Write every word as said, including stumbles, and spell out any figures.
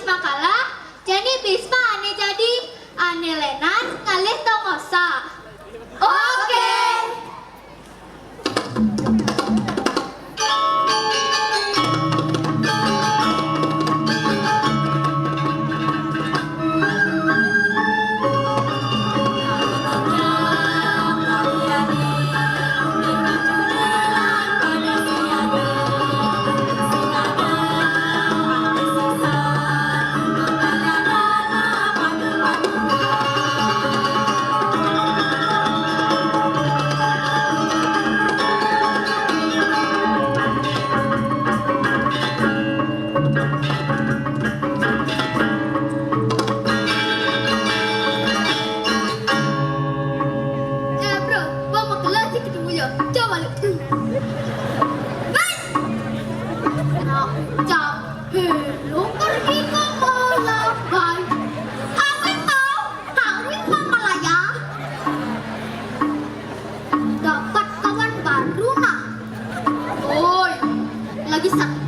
Makalah, jani Bisma ané jadi, ané lénan ngalih tongosa. Oké. Eh, bro, gua mau kelas sih ketemu ya. Coba lu. Bas! Nah, cap. Hei, lu pergi ke Malabar. Kawin kau, kawin sama Malaya. Dapat kawan baru nah. Oi, lagi sakit